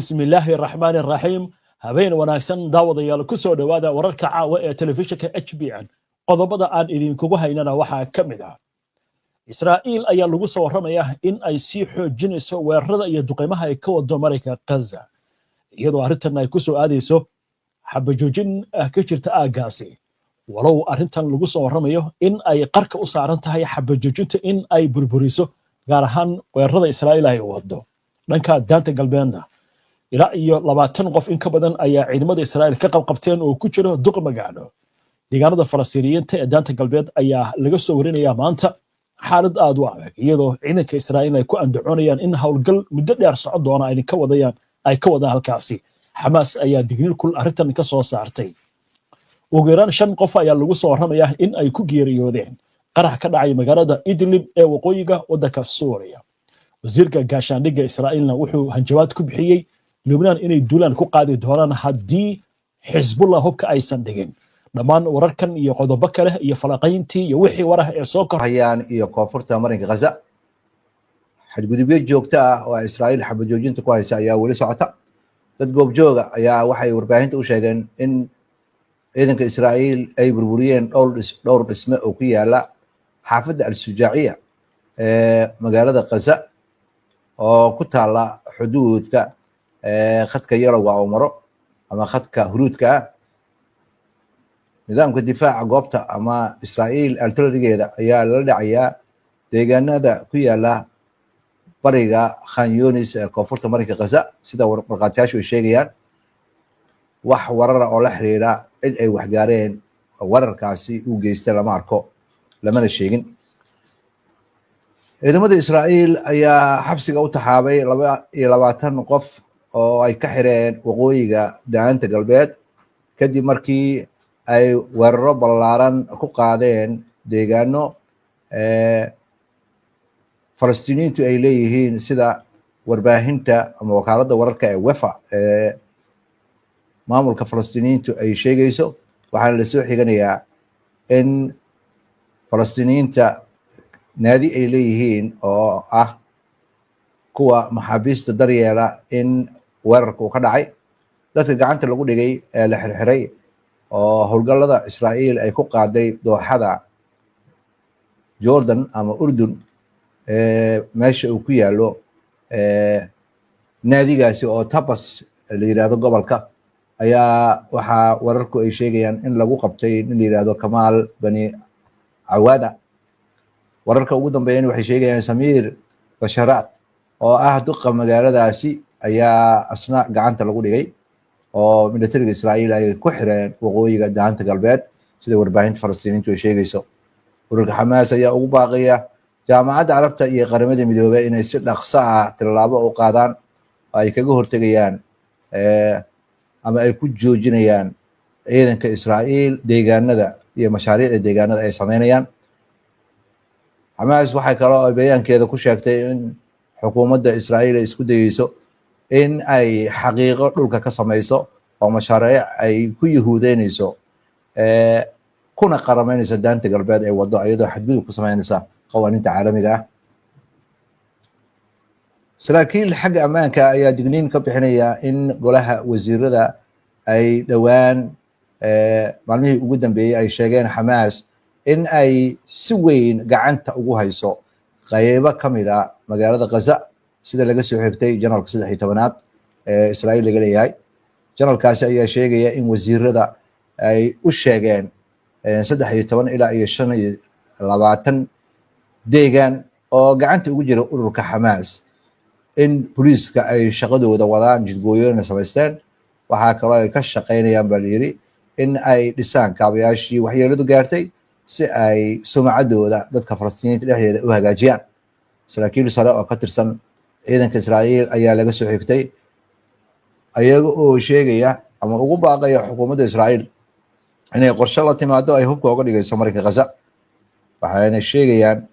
Bismillaahi raxmaani raxiim. Habeen wanaagsan, daawadayaal. Ku soo dhowaada wararka caawa ee telefishinka HBN. Qodobada aan idinkugu haynana waxaa ka mid ah: Israa'iil ayaa lagu soo warramayaa in ay sii xoojinayso weerarada iyo duqeymaha ay ka wado Marayka Gaza, iyadoo arrintan ay ku soo aadayso xabajoojin ka jirta aaggaasi, walow arrintan lagu soo warramayo in ay qarka u saaran tahay xabajoojinta in ay burburiso, gaar ahaan weerarada Israa'iil ay wado. Dhanka Daanta Galbeedna, ilaa iyo 20 qof in ka badan ayaa ciidamada Israa'iil ka qabqabteen oo ku jiro duq magaalo. Deegaanada Falastiiniyiinta ee Daanta Galbeed ayaa laga soo warinayaa maanta xaalad aad u adag, iyadoo ciidanka Israa'iil ay ku andacoonayaan in howlgal muddo dheer socon doona ay ka wadayaan ay ka wadaan halkaasi. Xamaas ayaa digniin kul arrintan ka soo saartay. Ugu yaraan shan qof ayaa lagu soo warramayaa in ay ku geeriyoodeen qarax ka dhacay magaalada Idlib ee waqooyiga waddanka Suuriya. Wasiirka gaashaandhigga Israa'iilna wuxuu hanjabaad ku bixiyey Lubnaan inay duulaan ku qaadi doonaan haddii Xisbullah hubka aysan dhigin. Dhammaan wararkan iyo qodobo kale iyo falaqayntii iyo wixii warah ee soo kor Hayaan iyo koonfurta Marinka Ghaza, xadgudubyo joogto ah oo Israa'iil xabajoojinta ku haysa ayaa weli socota. Dad goobjooga ayaa waxay warbaahinta u sheegeen in ciidanka Israa'iil ay burburiyeen dhowr dhisme oo ku yaala xaafadda Al-Sujaaciya ee magaalada Ghaza, oo ku taala xuduudka khadka yalowga oo maro ama khadka huruudka ah. Nidaamka difaaca goobta ama Israa'iil artillery-geeda ayaa lala dhacayaa deegaanada ku yaala bariga Khan Yunis ee koonfurta Marinka Ghaza, sida warqaatiyaashu ay sheegayaan. Wax warara oo la xiriira cid ay waxgaareen wararkaasi uu geystay lama arko, lamana sheegin. Ciidamada Israa'iil ayaa xabsiga u taxaabay 22 qof oo ay ka xireen waqooyiga Daanta Galbeed, kadib markii ay weeraro ballaaran ku qaadeen deegaano Falastiiniyiintu ay leeyihiin, sida warbaahinta ama wakaaladda wararka ee Wefa ee maamulka Falastiiniyiintu ay sheegayso. Waxaana lasoo xiganayaa in Falastiiniyiinta naadi ay leeyihiin oo ah kuwa maxaabiista daryeela in weerarka uu ka dhacay. Dadka gacanta lagu dhigay ee la xirxiray oo howlgallada Israa'iil ay ku qaaday dooxada Jordan ama Urdun meesha uu ku yaallo naadigaasi oo Tabas la yidhahdo gobolka, ayaa waxaa wararku ay sheegayaan in lagu qabtay nin la yidhahdo Kamaal Bani Cawada. Wararka ugu dambeeyana waxay sheegayaan Samiir Basharaat, oo ah duqa magaaladaasi, ayaa asna gacanta lagu dhigay oo militariga Israa'iil ay ku xireen waqooyiga Daanta Galbeed, sida warbaahinta Falastiiniintu ay sheegayso. Ururka Xamaas ayaa ugu baaqaya Jaamacadda Carabta iyo Qaramada Midoobey inay si dhaqso ah tillaabo u qaadaan oo ay kaga hortegayaan ama ay ku joojinayaan ciidanka Israa'iil deegaanada iyo mashaariicda deegaanada ay sameynayaan. Xamaas waxay kaloo ay bayaankeeda ku sheegtay in xukuumadda Israa'iil ay isku dayeyso in ay xaqiiqo dhulka ka samayso oo mashaariic ay ku yahuudeynayso kuna qarameynayso Daanta Galbeed ee waddo, iyadoo xadgudub ku sameynaysa qawaaniinta caalamiga ah. Saraakiil xagga ammaanka ayaa digniin ka bixinaya in golaha wasiirada ay dhowaan maalmihii ugu dambeeyey ay sheegeen Xamaas in ay si weyn gacanta ugu hayso qaybo ka mid a magaalada Ghaza, sida laga soo xigtay janalka 13aad ee Israa'iil laga leeyahay. Janalkaasi ayaa sheegaya in wasiirada ay u sheegeen 13 ilaa iyo 25 deegaan oo gacanta ugu jira ururka Xamaas in booliiska ay shaqadooda wadaan, jidgooyona samaysteen. Waxaa kaloo ay ka shaqaynayaan, baa layidhi, in ay dhisaan kaabayaashii waxyeeladu gaartay, si ay sumcaddooda dadka Falastiiniyiinta dhexdeeda u hagaajiyaan. Saraakiil sare oo ka tirsan ciidanka Israa'iil ayaa laga soo xigtay ayaga oo sheegaya ama ugu baaqaya xukuumadda Israa'iil inay qorshe la timaado ay hubka uga dhigayso Marinka Ghaza. Waxayna sheegayaan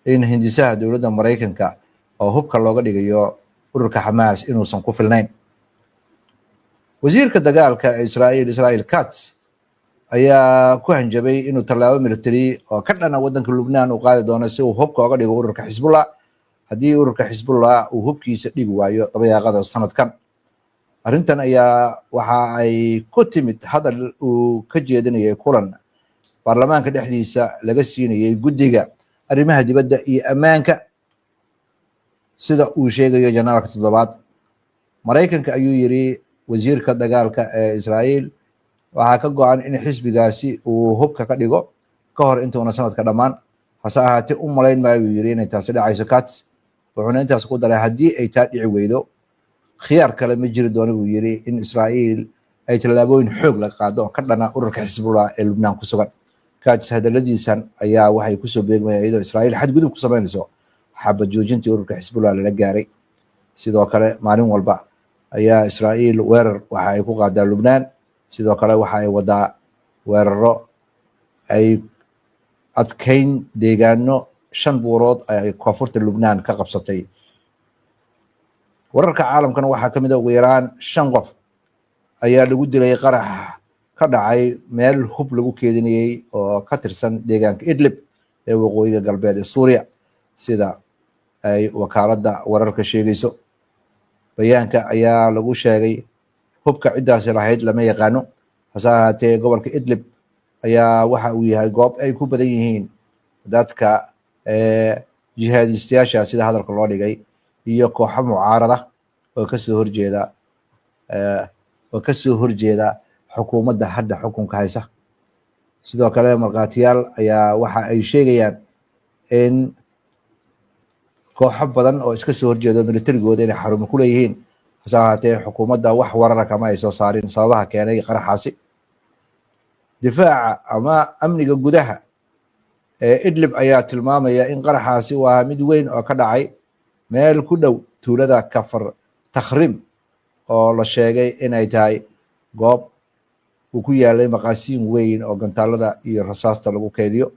in hindisaha dowladda Maraykanka oo hubka looga dhigayo ururka Xamaas inuusan ku filnayn. Wasiirka dagaalka ee Israa'iil, Israel Katz, ayaa ku hanjabay inuu tallaabo military oo ka dhana waddanka Lubnaan uu qaadi doono si uu hubka oga dhigo ururka Xisbullah, haddii ururka Xisbullah uu hubkiisa dhigi waayo dabayaaqada sanadkan. Arrintan ayaa waxa ay ku timid hadal uu ka jeedinayay kulan baarlamaanka dhexdiisa laga siinayay guddiga arrimaha dibadda iyo ammaanka. Sida uu sheegayo janaalka toddobaad, Maraykanka, ayuu yiri wasiirka dagaalka ee Israa'iil, waxaa ka go-an in xisbigaasi uu hubka ka dhigo ka hor intuuna sanadka dhammaan. Hase ahaatee, u malayn maayo, buu yiri, inay taasi dhacayso Katz. Wuxuuna intaas ku daray, haddii ay taa dhici weydo, khiyaar kale ma jiri doono, buu yiri, in Israa'iil ay tallaabooyin xoog la qaado oo ka dhana ururka Xisbullah ee Lubnaan ku sugan. Katz hadaladiisan ayaa waxay kusoo beegmayaan iyadoo Israa'iil xadgudub ku samaynayso xabad joojintii ururka Xisbullah lala gaaray. Sidoo kale, maalin walba ayaa Israa'iil weerar waxa ay ku qaadaa Lubnaan. Sidoo kale, waxa ay wadaa weeraro ay adkeyn deegaano shan buurood ay koonfurta Lubnaan ka qabsatay. Wararka caalamkana waxaa ka mid a, ugu yaraan shan qof ayaa lagu dilay qarax ka dhacay meel hub lagu keedinayey oo ka tirsan deegaanka Idlib ee waqooyiga galbeed ee Suuriya, sida ay wakaaladda wararka sheegayso. Bayaanka ayaa lagu sheegay hubka ciddaasi lahayd lama yaqaano. Hase ahaatee, gobolka Idlib ayaa waxa uu yahay goob ay ku badan yihiin dadka jihaadiistayaasha, sida hadalka loo dhigay, iyo kooxo mucaarada oo kasoo horjeeda xukuumadda hadda xukunka haysa. Sidoo kale, markhaatiyaal ayaa waxa ay sheegayaan in kooxo badan oo iska soo horjeedo militarigooda inay xarumo ku leeyihiin. Hase ahaatee, xukuumadda wax warara kama ay soo saarin sababaha keenay qaraxaasi. Difaaca ama amniga gudaha ee Idlib ayaa tilmaamaya in qaraxaasi waa mid weyn oo ka dhacay meel ku dhow tuulada Kafar Takhrim, oo la sheegay inay tahay goob uu ku yaalay maqaasiin weyn oo gantaalada iyo rasaasta lagu keydiyo.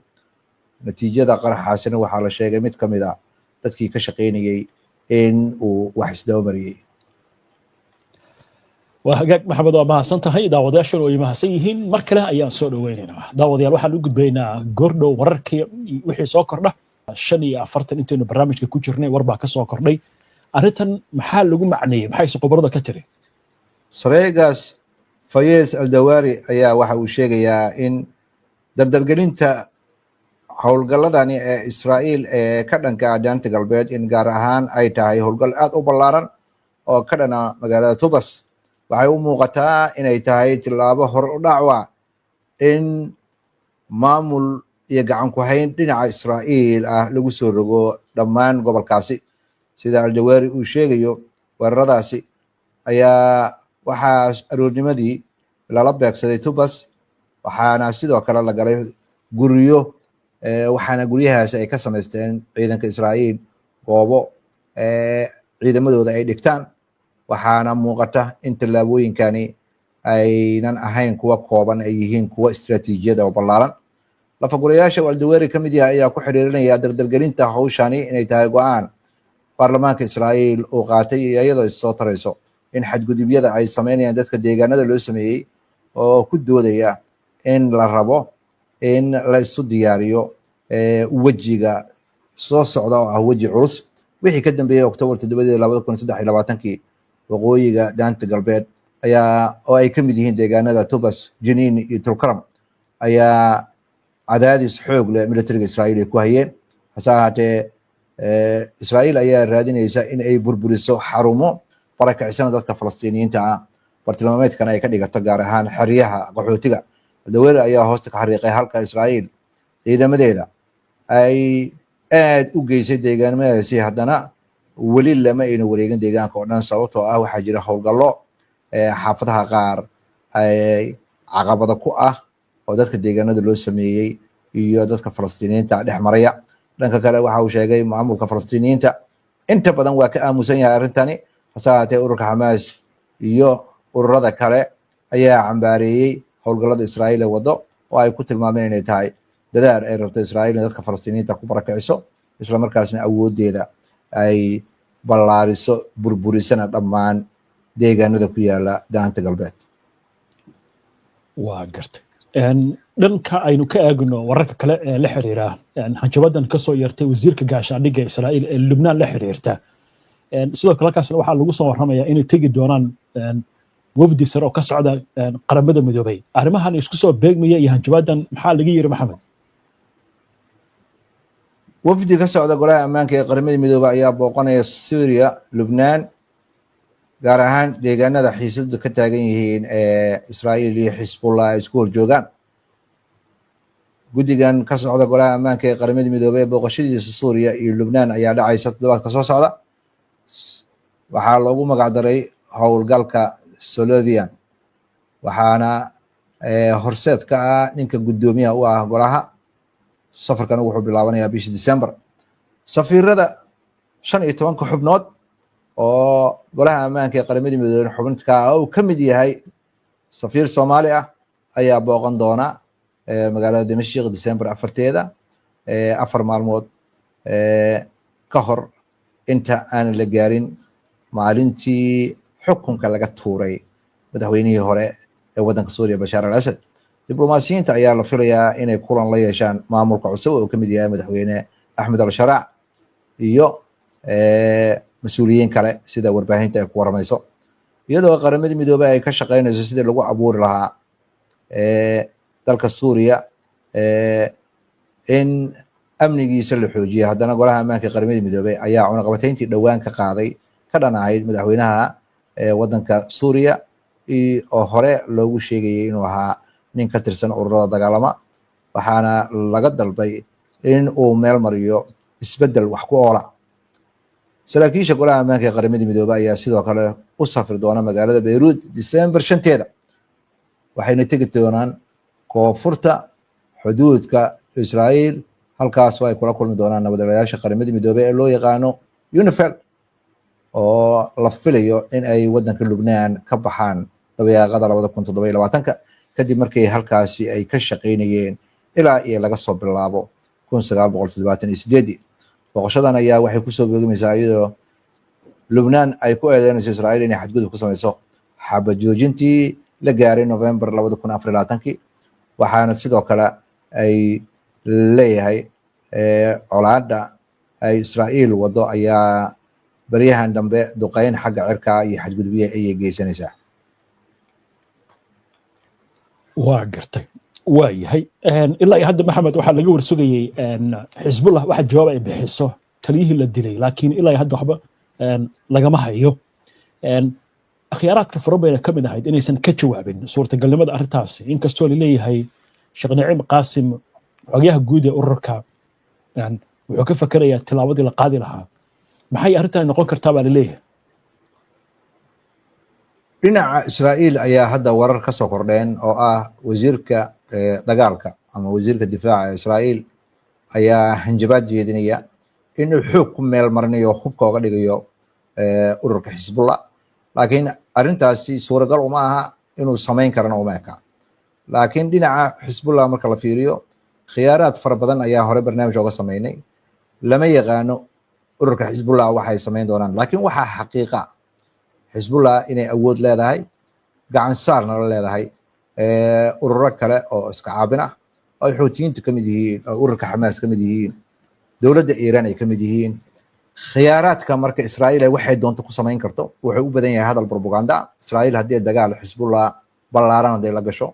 Natiijada qaraxaasina waxaa la sheegay mid ka mid a dadkii ka shaqaynayey in uu wax isdaba mariyey. Waa hagaag, Maxamed, waa mahadsan tahay. Daawadayaashuna way mahadsan yihiin. Mar kale ayaan soo dhoweynaynaa. Daawadayaal, waxaan u gudbaynaa goordhow wararkii wixii soo kordha. 45 intaynu barnaamijka ku jirnay war baa ka soo kordhay arrintan. Maxaa lagu macneeyey? Maxayse khubarada ka tiri? Sareegaas Fayez Aldawaari ayaa waxa uu sheegayaa in dardargelinta howlgalladani ee Israa'iil ee ka dhanka ah Daanta Galbeed, in gaar ahaan ay tahay howlgal aad u ballaaran oo ka dhana magaalada Tubas, waxay u muuqataa inay tahay tillaabo hor u dhacwa in maamul iyo gacan ku hayn dhinaca Israa'iil ah lagu soo rogo dhammaan gobolkaasi. Sida Aljawaari uu sheegayo, weeraradaasi ayaa waxaa aroornimadii lala beegsaday Tubas, waxaana sidoo kale la galay guryo, waxaana guryahaasi ay ka samaysteen ciidanka Israa'iil goobo ciidamadooda ay dhigtaan. Waxaana muuqata in tallaabooyinkani aynan ahayn kuwa kooban, ay yihiin kuwa istiraatiijiyada oo ballaaran. Lafagurayaasha uu Aldaweeri ka mid yahay ayaa ku xiriirinaya dardargelinta hawshani inay tahay go-aan baarlamaanka Israa'iil uu qaatay, iyo iyadoo issoo tarayso in xadgudubyada ay sameynayaan dadka deegaanada loo sameeyey oo ku doodaya in la rabo in la isu diyaariyo wejiga soo socda oo ah weji culus. Wixii ka dambeeyey October 7-deedi 2023-kii, waqooyiga Daanta Galbeed ayaa, oo ay ka mid yihiin deegaanada Tubas, Janiin iyo Tulkaram, ayaa cadaadis xoog leh militariga Israa'iil ay ku hayeen. Hase ahaatee, Israa'iil ayaa raadinaysa in ay burburiso xarumo barakacisana dadka Falastiiniyiinta ah, bartilmaameedkana ay ka dhigato gaar ahaan xeryaha qaxootiga. Aldaweeri ayaa hoosta ka xariiqay halka Israa'iil ciidamadeeda ay aad u geysay deegaanimadaasi, haddana weli lama ayna wareegin deegaanka oo dhan, sababtoo ah waxaa jira howlgallo xaafadaha qaar ay caqabado ku ah oo dadka deegaanada loo sameeyey iyo dadka Falastiiniyiinta dhex maraya. Dhanka kale, waxa uu sheegay maamulka Falastiiniyiinta inta badan waa ka aamusan yahay arrintani. Hase ahaatee, ururka Xamaas iyo ururada kale ayaa cambaareeyey howlgallada Israa'iil ee wado, oo ay ku tilmaameen inay tahay dadaal ay rabto Israa'iil in dadka Falastiiniyiinta ku barakiciso, isla markaasna awooddeeda ay ballaariso, burburisana dhammaan deegaanada ku yaala Daanta Galbeed. Waa gartay. Dhanka aynu ka eegno wararka kale ee la xiriira hanjabadan kasoo yeertay wasiirka gaashaandhigga Israa'iil ee Lubnaan la xiriirta. Sidoo kale, halkaasna waxaa lagu soo warramayaa inay tegi doonaan. Wafdi sare oo ka socda Qaramada Midoobay arrimahan isku soo beegmaya iyo hanjabaadan, maxaa laga yiri, Maxamed? Wafdi ka socda Golaha Ammaanka ee Qaramada Midoobay ayaa booqanaya Syria, Lubnaan, gaar ahaan deegaanada xiisadu ka taagan yihiin ee Israa'iil iyo Xisbullah ay isku horjoogaan. Guddigan ka socda Golaha Ammaanka ee Qaramada Midoobey ee booqashadiisa Suuriya iyo Lubnaan ayaa dhacaysa toddobaadka soo socda. Waxaa loogu magacdaray howlgalka Solovian, waxaana horseed ka ah ninka guddoomiyaha u ah golaha. Safarkana wuxuu bilaabanayaa bishii December. Safiirada 15-ka xubnood oo Golaha Ammaanka ee Qaramada Midoobey xubinka ah, oo uu ka mid yahay safiir Soomaali ah, ayaa booqan doona magaalada Dimashik December 4-teeda, 4 maalmood ka hor inta aanan la gaarin maalintii xukunka laga tuuray madaxweynihii hore ee waddanka Suuriya, Bashaar al Asad. Diblomaasiyiinta ayaa la filayaa inay kulan la yeeshaan maamulka cusub oo kamid yahay madaxweyne Axmed al Sharaac iyo mas-uuliyiin kale, sida warbaahinta ay ku waramayso. Iyadoo Qaramada Midoobey ay ka shaqeynayso sidii lagu abuuri lahaa dalka Suuriya in amnigiisa la xoojiyo, haddana Golaha Ammaanka Qaramada Midoobey ayaa cunaqabatayntii dhowaan ka qaaday ka dhan ahayd madaxweynaha waddanka Suuriya, oo hore loogu sheegayay inuu ahaa nin ka tirsan ururada dagaalama, waxaana laga dalbay in uu meel mariyo isbeddel wax ku oola. Saraakiisha Golaha Ammaanka ee Qaramada Midoobey ayaa sidoo kale u safri doona magaalada Beyruud December 5-teeda, waxayna tegi doonaan koonfurta xuduudka Israa'iil, halkaasoo ay kula kulmi doonaan nabadgelayaasha Qaramada Midoobey ee loo yaqaano UNIFIL, oo la filayo in ay waddanka Lubnaan ka baxaan dabayaaqada 2027-ka, kadib markii halkaasi ay ka shaqaynayeen ilaa iyo laga soo bilaabo 1978-dii. Booqashadan ayaa waxay kusoo beegmaysaa iyadoo Lubnaan ay ku eedeynayso Israa'iil inay xadgudub ku samayso xabad joojintii la gaaray November 2024-kii, waxaana sidoo kale ay leeyahay colaadda ay Israa'iil wado ayaa baryahan dambe duqeyn xagga cirka iyo xadgudubye ayay geysanaysaa. Waa gartay, waa yahay. Ilaa iyo hadda, Maxamed, waxaa laga warsugayey Xisbullah waxa jawaab ay bixiso taliyihii la dilay, laakiin ilaa iyo hadda waxba lagama hayo. Akhyaaraadka furan bayna ka mid ahayd inaysan ka jawaabin suurtagalnimada arrintaasi, inkastoo laleeyahay Sheekh Naciim Qaasim, xogayaha guud ee ururka, wuxuu ka fakerayaa tilaabadii la qaadi lahaa. Maxay arrintan noqon kartaa baa laleeyahay? Dhinaca Israa'iil ayaa hadda warar ka soo kordheen oo ah wasiirka dagaalka ama wasiirka difaaca Israa'iil ayaa hanjabaad jeedinaya inuu xoog ku meel marinayo, hubka oga dhigayo ururka Xisbullah. Laakiin arrintaasi suuragal uma aha, inuu samayn karana uma eka. Laakiin dhinaca Xisbullah marka la fiiriyo, khiyaaraad fara badan ayaa hore barnaamij oga samaynay. Lama yaqaano ururka Xisbullah waxay samayn doonaan, laakiin waxaa xaqiiqa Xisbullah inay awood leedahay, gacan saarna la leedahay ururo kale oo iska caabin ah, oo ay Xuutiyiintu ka mid yihiin, oo ururka Xamaas ka mid yihiin, dowladda Iiraan ay ka mid yihiin. Khiyaaraadka marka Israa'iil ay waxay doonto ku samayn karto wuxuu u badan yahay hadal propaganda. Israa'iil haddii dagaal Xisbullah ballaaran hadday la gasho,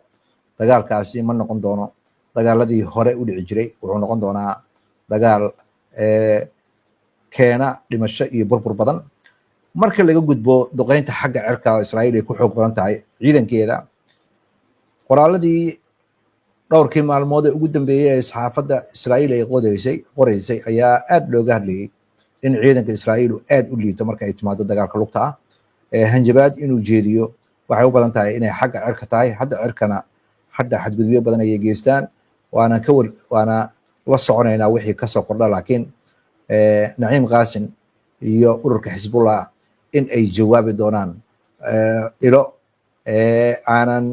dagaalkaasi ma noqon doono dagaaladii hore u dhici jiray. Wuxuu noqon doonaa dagaal keena dhimasho iyo burbur badan. Marka laga gudbo duqeynta xagga cirka oo Israa'iil ay ku xoog badan tahay ciidankeeda, qoraaladii dhowrkii maalmood ee ugu dambeeyey ee saxaafadda Israa'iil ay qodaysay qoraysay ayaa aad looga hadlayay in ciidanka Israa'iil uu aad u liito marka ay timaado dagaalka lugta ah. Hanjabaad inuu jeediyo waxay u badan tahay inay xagga cirka tahay. Hadda cirkana hadda xadgudubyo badan ayay geystaan, waana ka war, waana la soconaynaa wixii kasoo kordha. Laakiin Naciim Qaasim iyo ururka Xisbullah in ay jawaabi doonaan, ilo aanan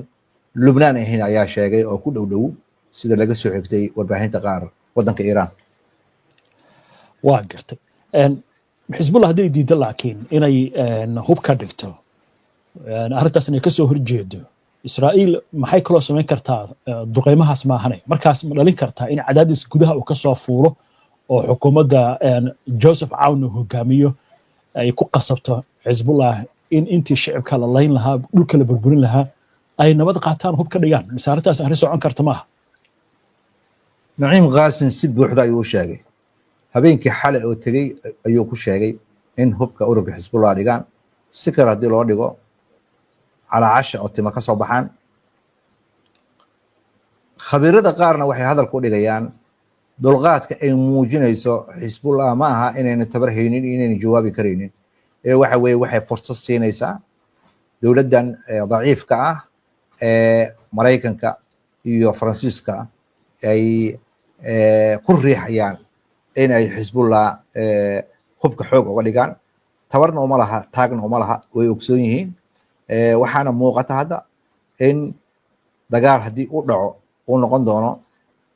Lubnaan ahayn ayaa sheegay oo ku dhow dhow, sida laga soo xigtay warbaahinta qaar waddanka Iiraan. Waa gartay. Xisbullah hadday diiddo laakiin inay hub ka dhigto, arrintaas inay kasoo horjeedo, Israa'iil maxay kaloo samayn kartaa duqeymahaas maahane? Markaas ma dhalin kartaa in cadaadis gudaha uu kasoo fuulo oo xukuumadda Joseph Cawn uu hogaamiyo ay ku qasabto Xisbullah? In intii shicibka la layn lahaa, dhulka la burburin lahaa, ay nabad qaataan, hub ka dhigaan, mise arrintaas arrin socon karta maaha? Naciim Qaasim si buuxda ayuu u sheegay habeenkii xalay oo tegey, ayuu ku sheegay in hubka ururka Xisbullah dhigaan, si kale haddii loo dhigo calaacasha oo tima ka soo baxaan. Khabiirada qaarna waxay hadalka u dhigayaan dulqaadka ay muujinayso Xisbullah ma aha inayna tabar haynin, inayna jawaabi karaynin, ee waxa weeye waxay fursad siinaysaa dowladdan daciifka ah ee Maraykanka iyo Faransiiska ay ku riixayaan in ay Xisbullah hubka xoog uga dhigaan. Tabarna uma laha, taagna uma laha, way ogsoon yihiin. Waxaana muuqata hadda in dagaal haddii u dhaco uu noqon doono,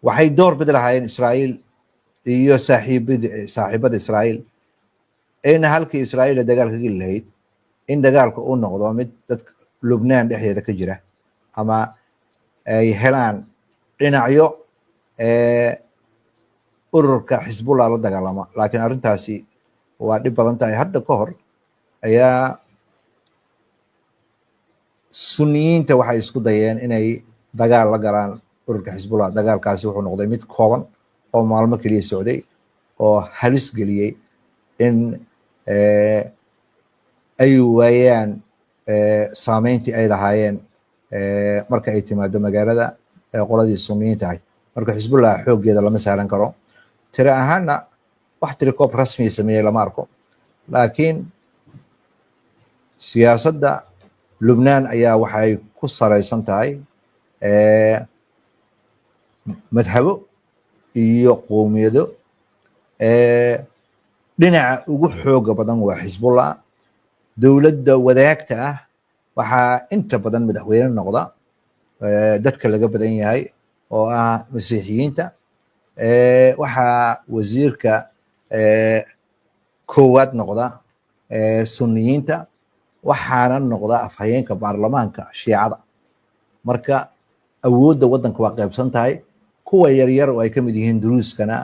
waxay door bidi lahaayeen Israa'iil iyo saaxiibada Israa'iil in halkii Israa'iil dagaal ka geli lahayd, in dagaalka uu noqdo mid dadka Lubnaan dhexdeeda ka jira ama ay helaan dhinacyo ururka Xisbullah la dagaalama. Laakiin arrintaasi waa dhib badan tahay. Hadda ka hor ayaa Suniyiinta waxay isku dayeen inay dagaal la galaan ururka Xisbullah. Dagaalkaasi wuxuu noqday mid kooban oo maalmo keliya socday oo halis geliyey in ay waayaan saameyntii ay lahaayeen marka ay timaado magaalada qoladii Suniyiinta ahay. Marka Xisbullah xooggeeda lama saaran karo. Tiro ahaanna wax tirikoob rasmiya sameeyey lama arko, laakiin siyaasadda Lubnaan ayaa waxay ku salaysan tahay madhabo iyo qowmiyado. Dhinaca ugu xooga badan waa Xisbullah. Dowladda wadaagta ah waxaa inta badan madaxweyne noqda dadka laga badan yahay oo ah Masiixiyiinta. Waxaa wasiirka koowaad noqda Sunniyiinta, waxaana noqda afhayeenka baarlamaanka Shiicada. Marka awoodda waddanka waa qaybsan tahay. Kuwa yaryar oo ay ka mid yihiin Duruuskana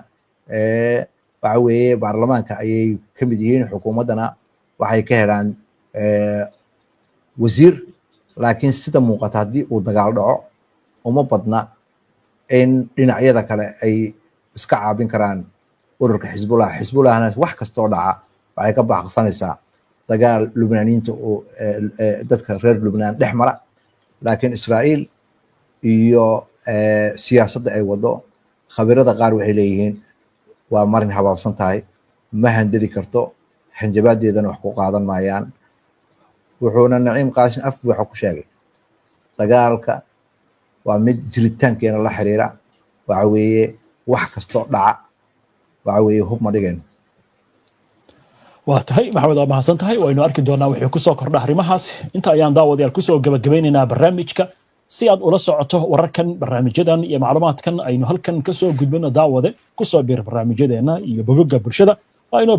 waxa weeye baarlamaanka ayay ka mid yihiin, xukuumaddana waxay ka helaan wasiir. Laakiin sida muuqata, haddii uu dagaal dhaco, uma badna in dhinacyada kale ay iska caabin karaan ururka Xisbullah. Xisbullahna wax kastoo dhaca waxay ka baaqsanaysaa dagaal Lubnaaniyiinta oo dadka reer Lubnaan dhex mara. Laakiin Israa'iil iyo siyaasadda ay wado, khabiirada qaar waxay leeyihiin waa marin habaabsan tahay, ma handadi karto, hanjabaadeedana wax ku qaadan maayaan. Wuxuuna Naciim Qaasim af buuxa ku sheegay dagaalka waa mid jiritaankeena la xiriira. Waxa weeye wax kastoo dhaca, waxa weeye hub ma dhigayno. Waa tahay, Maxamed, waa mahadsan tahay. Waynu arki doonaa wixii kusoo kordha arrimahaas. Inta ayaan daawadayaal kusoo gabagabeynaynaa barnaamijka. Si aad ula socoto wararkan, barnaamijyadan iyo macluumaadkan aynu halkan kasoo gudbino, daawade, kusoo biir barnaamijyadeena iyo bogoga bulshada. Waa inoo